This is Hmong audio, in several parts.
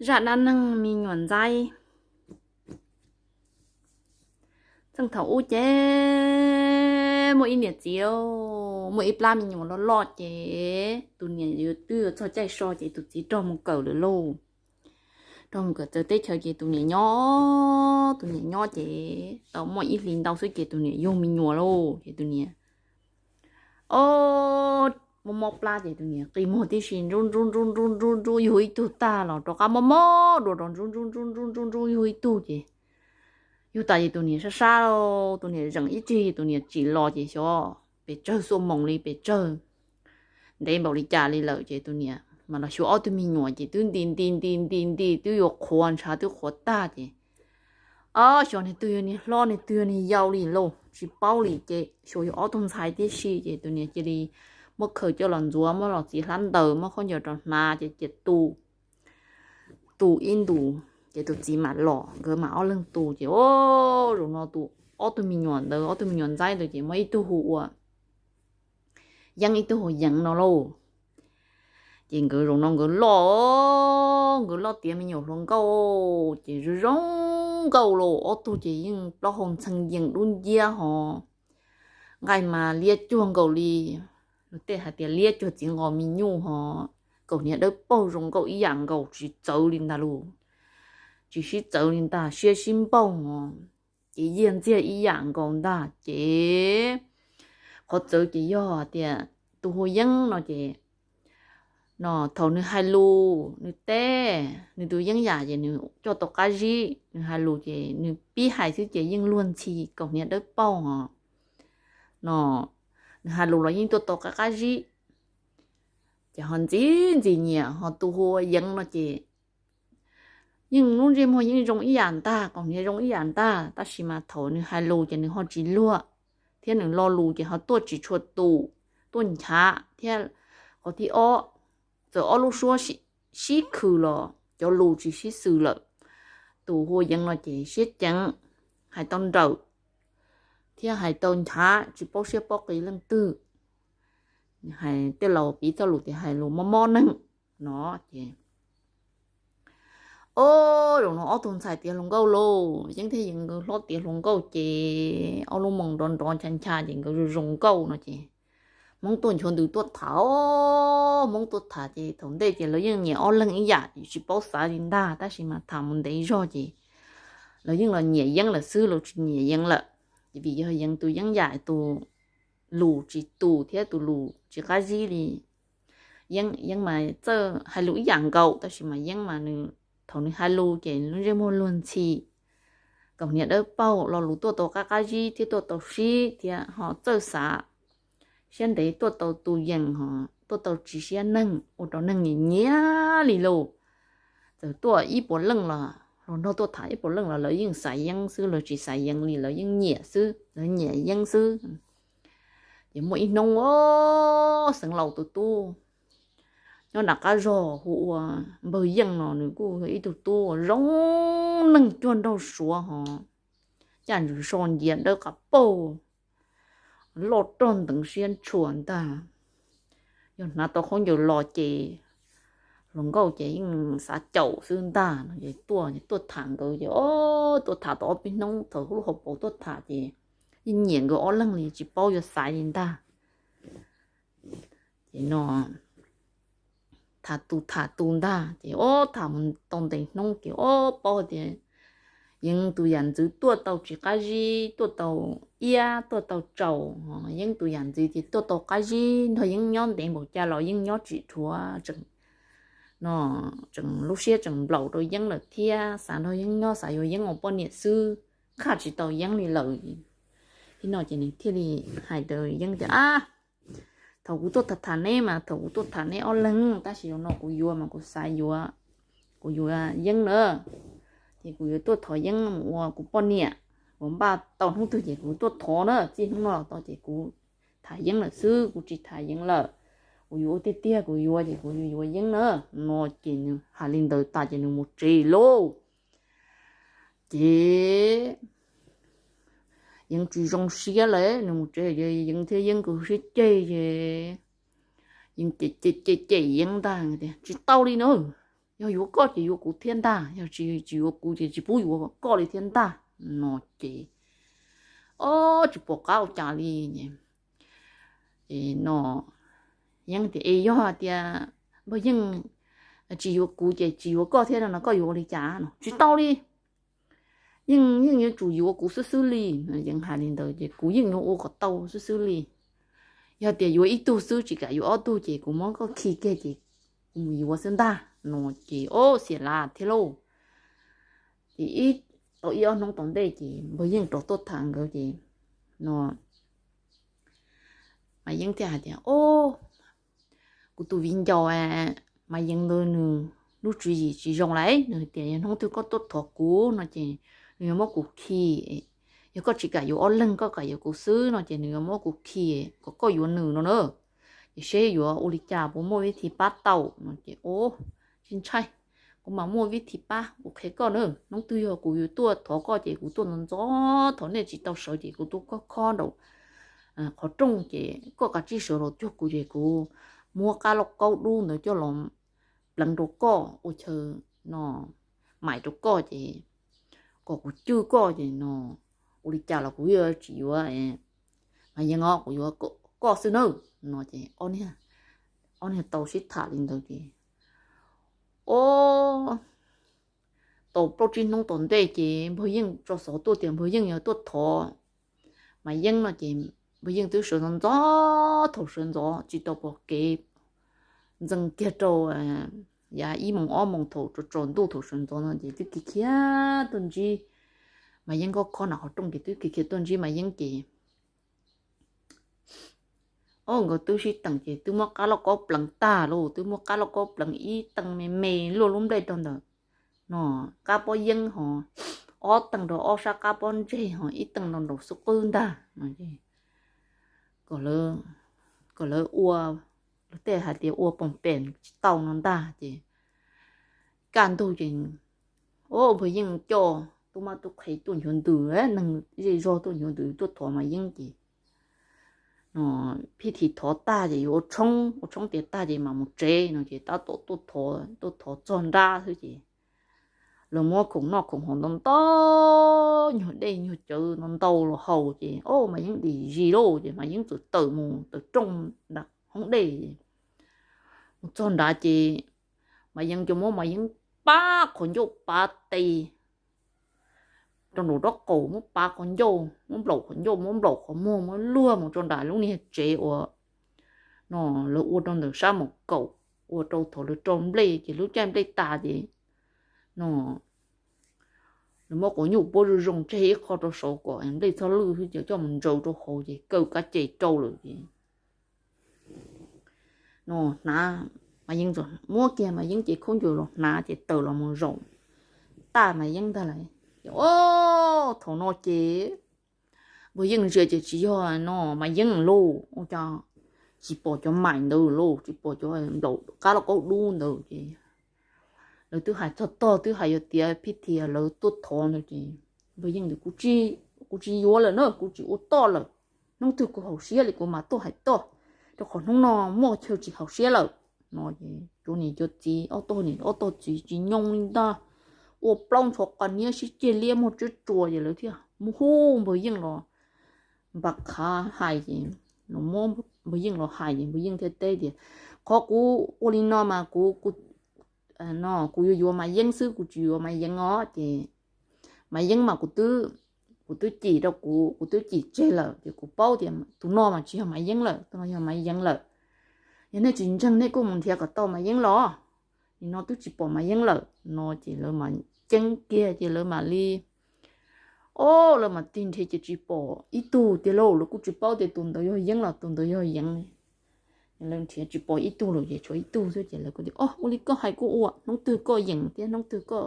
Zaj dab neeg me nyuam ntxaib. Txheej thaum ub ces muaj ib niam txiv, muaj ib plab me nyuam loj loj ces tus niam twb yuav txog caij so ces tus txiv raug mus kawm lawm lauj. Raug mus kawm txawv teb chaws ces tus niam nyob, tus niam nyob ces tau muaj ib hlis ntau xwb ces tus niam yug me nyuam lauj. Ces tus niam, o, mob mob plab ces tus niam qi muag tib si, ntsub ntsub ntsub ntsub ntsub ntsub, yug ib tug tag los rov qab mob mob dua rau ntsub ntsub ntsub ntsub ntsub ntsub, yug ib tug ces, yug tas ces tus niam sab sab, tus niam zeem ib tsig, tus niam tsim los ces xyov pes tsawg xuab moos li pes tsawg, ntev npaum li cas li lawm ces tus niam mas los xyuas ob tug me nyuam ces twb nti nti nti nti nti twb yuav qhuav ntshav twb qhuav tag ces, o, xyov niag twg yog niag hlob niag twg yog niag yau li lauj tsis paub li ces xyuas yog ob tug ntxhais tib si ces tus niam cia li muab khaws coj los ntxuav, muab los txiv hlab ntaws, muab khaub ncaws rau hnav ces cia tu, tu ib ntus ces tus txiv mam los, nkawd mam ob leeg tu ces, o, zaum no tus, ob tug me nyuam ntawd, ob tug me nyuam ntxaib ntawd ces muaj ib tug hu ua Yeeb, ib tug hu Yeev no lauj. Ces nkawd zaum no nkawd loj, nkawd loj tiav me nyuam hluas nkauj ces zoo zoo nkauj lauj, ob tug ces yeej plaub hau ntxhee yees dub nciab ho, nqaij mas liab cuag nkaus li, luag tej hais tias liab cuag txiv nqos me nyuj ho, kaus hniav dawb paug zoo nkauj ib yam nkaus tsis txawv li ntag lauj, tsis sib txawv li ntag, siab sib npaug ho, ces yiag ntxiag ib yam nkaus ntag ces, qhov txawv ces yog tias tus hu Yeeb no ces, no thaum nws hais lus nws teb, nws tus yeeb yam ces nws coj tau qab zib, nws hais lus ces nws pib hais xwb ces yeej luag ntxhi kaus hniav dawb paug ho, no nws hais lus los yeej tuaj tau qab qab zib, ces ho ntxim ntxim nyiam. Ho tus hu ua Yeev no ces yeej lub ntsej muag yeej zoo ib yam ntag, kaus hniav zoo ib yam ntag, tab sis mas thaum nws hais lus ces nws ho tsis luag, thiab nws lo lus ces ho tuaj tsis tshua tus, tuaj nchav thiab. Qhov thib ob, txawm ob lub suab sib khw los cov lus tsis sib xws lawm. Tus hu ua Yeev no ces siab ceev, hais tau nrawm thiab hais tau nchav, tsis paub siab paub qis leej twg. Hais tej laus piv txoj lus tias hais lus mob mob neeg no ces, o, zaum no ob tug ntxhais tiav hluas nkauj lauj, Yeeb thiab Yeev nkawd hlob tiav hluas nkauj ces ob lub moos nrov nrov ncha ncha ces nkawd zoo zoo nkauj no ces Hmoob tuaj nchuav ntws tuaj tham, Hmoob tuaj tham ces thaum ntej ces lawv yeej nyiam ob leeg ib yam, tsis paub xav li ntag, tab sis mas tham mus ntev zog ces lawv yeej los nyiam Yeeb lawm xwb, lawv tsis nyiam Yeev lawm. Ces vim yog Yeev tus yeeb yam tus lus tsis tus thiab tus lus tsis qab zib li. Yeeb, Yeeb mas txawj hais lus ib yam nkaus, tab sis mas Yeeb mas nws, thaum nws hais lus ces lub ntsej muag luag ntxhi, kaus hniav dawb paug, lo lus tuaj tau qab qab zib thiab tuaj tau sib thiab ho txawj xav, siab ntev, tuaj tau tus yeem, tuaj tau tsis siab neeg, ua rau neeg nyiam nyiam li lauj. Txawm tuaj ib puas leej los, hluas nraug tuaj tham ib puas leej los lawv yeej xaiv Yeeb xwb, lawv tsis xaiv Yeev li, lawv yeej nyiam xwb, lawv nyiam Yeeb xwb. Ces muaj ib hnub, o, xeev laus tus tub nyob nram qab zog hu ua npawg Yeej no, nws kuj yog ib tug tub uas zoo neeg, cuag nraug Suav ho, caj ntswg so ncia dawb qas paug, loj rog nteev siab ntshua ntag. Yog hnav tau khaub ncaws los ces hluas nkauj ces yeej xav caum xwb ntag no. Ces tuaj, tuaj tham nkawd ces, o, tuaj tham tau ob peb hnub, thaum lub hauv paus tuaj tham ces yeej nyiam nkawd ob leeg li, tsis paub yuav xaiv li ntag. Ces no tham tus tham tus ntag ces, o, tham mus tau ntev hnub ces, o, paub tias Yeev tus yam ntxwv tuaj tau tsis qab zib, tuaj tau iab, tuaj tau tsaus. Yeeb tus yam ntxwv ces tuaj tau qab zib, nrog Yeeb nyob ntev npaum cas los Yeeb nyob tsis dhuav, tseem, no, tseem lub siab tseem nplaum rau Yeeb lawm thiab, xav nrog Yeeb nyob, xav yuav Yeeb ua poj niam xwb, nqaj tsis tau Yeeb li lawm. Thiab no ces nws thiaj li hais rau Yeeb tias, a, thaum kuv tuaj tham tham neb mas, thaum kuv tuaj tham neb ob leeg, tab sis zaum no kuv yuav mas kuv xav yuav, kuv yuav Yeeb na, ces kuv yuav tuaj thov Yeeb mus ua kuv poj niam. Kuv npaj tau hnub twg ces kuv tuaj thov na, txij hnub no los tau ces kuv tham Yeeb lawm xwb, kuv tsis tham Yeev lawm. Kuv yuav ua tiag tiag, kuv yuav ces kuv yuav Yeeb na. No ces nws hais li ntawd tas ces nws mus tsev lauj. Ces Yeev tsis zoo siab lawm, nws mus tsev, Yeev thiab Yeeb nkawd sib ceg ces Yeev cem cem Yeev ntag tias, tsis tau li na, Yog yuav koj ces yuav kuv thiab ntag, yog tsis, tsis yuav kuv ces tsis pub yuav koj li thiab ntag. No ces, ob, tsis pom qab ua cas li. Ces no Yeeb tias, Es yog tias npawg Yeej tsis yuav kuv ces tsis yuav koj thiab no, koj yuav ua li cas no? Tsis tau li, yeej, yeej yuav tsum yuav kuv xwb xwb li. Yeeb hais li ntawd ces kuv yeej yuav ua kom tau xwb xwb li. Yog tias yuav ib tug xwb tsis kam yuav ob tug ces kuv muab koj khi kiag ces kuv mus yuav xwb ntag. No ces, ob, xiam las thiab lauj. Ces ib, tau ib ob hnub tom ntej ces npawg Yeej rov tuaj tham nkawd ces no Mas Yeeb thiaj hais tias, Ob, kuv tus viv ncaus Mas Yeej ntawd nws lub tswv yim tsis zoo lauj. Nws hais tias yog hnub twg koj tuaj thov kuv no ces nws yuav muab kuv khi. Yog koj tsis kam yuav ob leeg, koj kam yuav kuv xwb no ces nws yuav muab kuv khi kom koj yuav nws no na. Ces seb yuav ua li cas, puas muaj vib thi pab tau no ces, Ob, tsis ntshai, kuv mam muaj vib thi pab kuv qhia koj na. Hnub twg yog kuv yuav tuaj thov koj ces kuv tuaj ntxov ntxov, thaum nej tsis tau sawv ces kuv tuaj khob khob nraum qhov rooj ces koj kav tsij sawv los cuag kuv ces kuv muab qab lauj kaub dub ntawd coj los pleev rau koj ua chaw no, maim rau koj ces kom kuv cwj koj ces no ua li cas los kuv yuav tsis yuav Mas Yeej os, kuv yuav koj xwb nawb. No ces ob niag tau sib tham li ntawd ces, ob, tau plaub tsib hnub tom ntej ces npawg Yeej tso xov tuaj tias npawg Yeej yuav tuaj thov Mas Yeeb no ces npawg Yeej twb sawv ntxov ntxov thaum sawv ntxov tsis tau pom kev ntxees kiag rau yav ib moos ob moos thaum tsaus ntuj thaum sawv ntxov no ces twb khiav khiav tuaj ntsib Mas Yeeb khob khob nraum qhov rooj ces twb khiav khiav tuaj ntsib Mas Yeeb ces ob, nkawd twb sib teem ces twb muab qab lauj kaub pleev tag lauj, twb muab qab lauj kaub pleev ib tee me me luaj lub nplej rau ntawm no qab pob yeeb ho ob tee rau ob sab qab pob ntseg ho ib tee rau nraum xub qwb ntag no ces kom lawv ua, lawv tej hais tias ua poom pem tsis tau no ntag ces kaj ntug ces ob, npawg Yeej coj tub mab tub qhe tuaj nchuav ntws, neeg zej zog tuaj nchuav ntws tuaj thov Mas Yeeb ces no phij thi thov tag ces yuav ua tshoob, ua tshoob tiav tag ces mam mus tsev no ces tab tom tuaj thov, tuaj thov txog nrab xwb ces lawv muab khoom noj khoom haus ntau ntau, nyuag dej nyuag cawv ntau ntau los haus ces ob, Mas Yeeb dim zis lauj ces Mas Yeeb txawm tawm mus tawm rooj nram hoob dej. Mus txog nrad ces Mas Yeeb coj muab Mas Yeeb pab qhov ncauj pab tes rau nraum rab qaum, muab pab qhov ncauj, muab nplaum qhov ncauj, muab nplaum qhov muag, muab luag mus rau nram lub niag tsev uas no lawv ua rau ntawm sab maum kaum, ua rau thaum lawv rau nplej ces lub caij nplej tas ces no lawv muab quav nyuj puab zoo zoo tseg ib qho rau saud kom nplej txhob lwj xwb ces coj mus ntsaws rau hauv ces kaw kab ces rau lawm ces no hnav, Mas Yeeb muab kiag Mas Yeeb cev khaub ncaws los hnav ces tawm los mus zaum tag Mas Yeeb ntag lauj. Ces ob, thaum no ces npawg Yeej ntsia ces tsis yog no Mas Yeeb lauj, ua cas tsis pom cov maim ntawd lauj, tsis pom cov nplaum qab lauj kaub dub ntawd ces lawv twb hais txog tog twb hais yuav tiav phij thi lawv tuaj thov ntawd ces npawg Yeej tias, Kuv tsis yuav lawm na, kuv tsis ua toj lawm. Hnub twg kuv haum siab li kuv mam tuaj hais toj, rau qhov hnub no muaj chaw tsis haum siab lawm. No ces cov niam cov txiv, ob tog niam ob tog txiv tsis nyoo li ntag, ua plaub ntxhov qa niab sib ceg liab muag tsib tsua ces lawv thiaj mus hu npawg Yeej los npam qhav hais ces, los muab npawg Yeej los hais ces npawg Yeej thiaj teb tias, Qhov kuv ua li no mas kuv, no kuv yuav yuav Mas Yeeb xwb, kuv tsis yuav Mas Yeeb os. Ces Mas Yeeb mas kuv twb, kuv twb cim rau kuv, kuv twb cim tseg lawm ces kuv paub tias tus no mas tsis yog Mas Yeeb lawm, tus no yog Mas Yeeb lawm. Yog nej tsis ntseeg nej kuj mus nrhiav kom tau Mas Yeeb los, nim no twb tsis pom Mas Yeeb lawm. No ces lawv mam ceeb kiag ces lawv mam li, o, lawv mam tig nrhiav ces tsis pom ib tug tiag lauj, lawv kuj tsis paub tias tus ntawd yog Yeeb los tus ntawd yog Yeeb. Lawv nrhiav tsis pom ib tug lawm ces tshuav ib tug xwb ces lawv kuj tias, O, ua li koj hais kuj ua, hnub twg koj yeem thiab hnub twg koj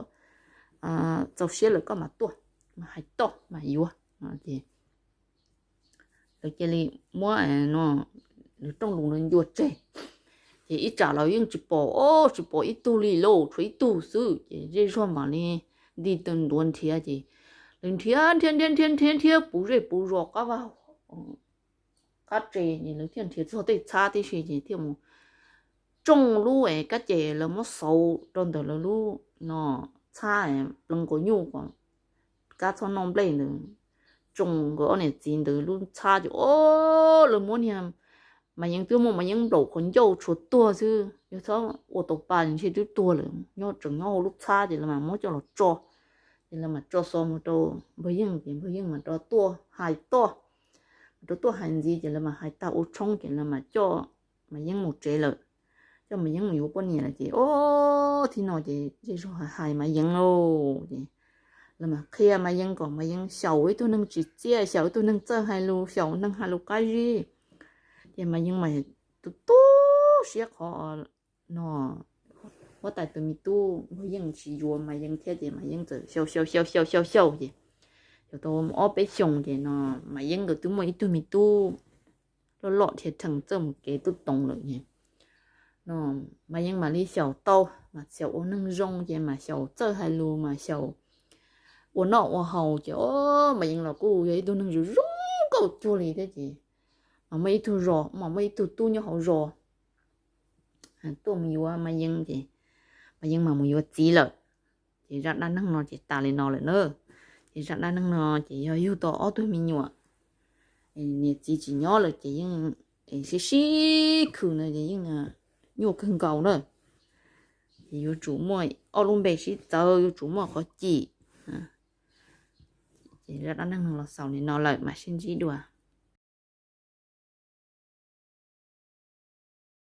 txaus siab lawm koj mam tuaj, mam hais toj mam yuav. Ces lawv cia li muab lawv rooj lus ncua tseg. Ces ib tsam los yeej tsis pom, o, tsis pom ib tug li lauj, tshuav ib tug xwb ces zej zog mam li nti tus ntuav nrhiav ces lawv nrhiav nrhiav nrhiav nrhiav nrhiav nrhiav puv zej puv zos qab vaj qab tse ces lawv thiaj nrhiav txog tej txhab tib si ces thiaj mus tsoo lub kab ces lawv muab xauv rau ntawm lawv lub no txhab pleev quas nyuj kom kab txhob noj nplej ntawd, tsoo nkawd ob niam txiv ntawd lub txhab ces o, lawv muab niag Mas Yeeb twb muaj Mas Yeeb nplaum qhov ncauj tshuav tuag xwb, yog txhob ua tau pa ntshe twb tuag lawm, nyob tseem nyob hauv lub txhab ces lawv mas muab coj los tso. Ces lawv mas tso xov mus rau Npawg Yeej ces Npawg Yeej mas rov tuaj hais toj, mas rov tuaj hais ntxiv ces lawv mas hais tag ua tshoob ces lawv mas coj Mas Yeeb mus tsev lawm. Coj Mas Yeeb mus yuav poj niam lawm ces o, thaum no ces zej zog hais Mas Yeeb lauj ces lawv mas qhia Mas Yeeb kom Mas Yeeb xyaum ib tug neeg tsim txiaj, xyaum ib tug neeg txawj hais lus, xyaum neeg hais lus qab zib. Ces Mas Yeeb mas tu tu siab qhov no huab tais tus me tub Npawg Yeej tsis yuav Mas Yeeb thiab ces Mas Yeeb txawm xyaum xyaum xyaum xyaum xyaum xyaum ces xyaum tau ob peb xyoos ces no Mas Yeeb nkawd twb muaj ib tug me tub loj loj dhia rhees txawj mus kev tuaj toov lawm ces no Mas Yeeb mam li xyaum tau, mas xyaum ua neeg zoo ces mas xyaum txawj hais lus mas xyaum ua noj ua haus ces o, Mas Yeeb los kuj yog ib tug neeg zoo zoo nkauj cuag li thiab ces mas muaj ib tug zos mas muaj ib tug tub nyob hauv zos tuaj mus yuav Mas Yeeb ces Mas Yeeb mas mus yuav txiv lawm. Ces zaj dab neeg no ces tas li no lawm na. Ces zaj dab neeg no ces yog yug tau ob tug me nyuam, niam txiv tsis nyob lawm ces yeej sib sib khwm na ces yeej nyuaj kawg nkaus na. Ces yuav tsum muaj ob lub npe sib txawv, yuav tsum muaj qhov cim. Ces zaj dab neeg no los xaus li no lawm, mam sib ntsib dua.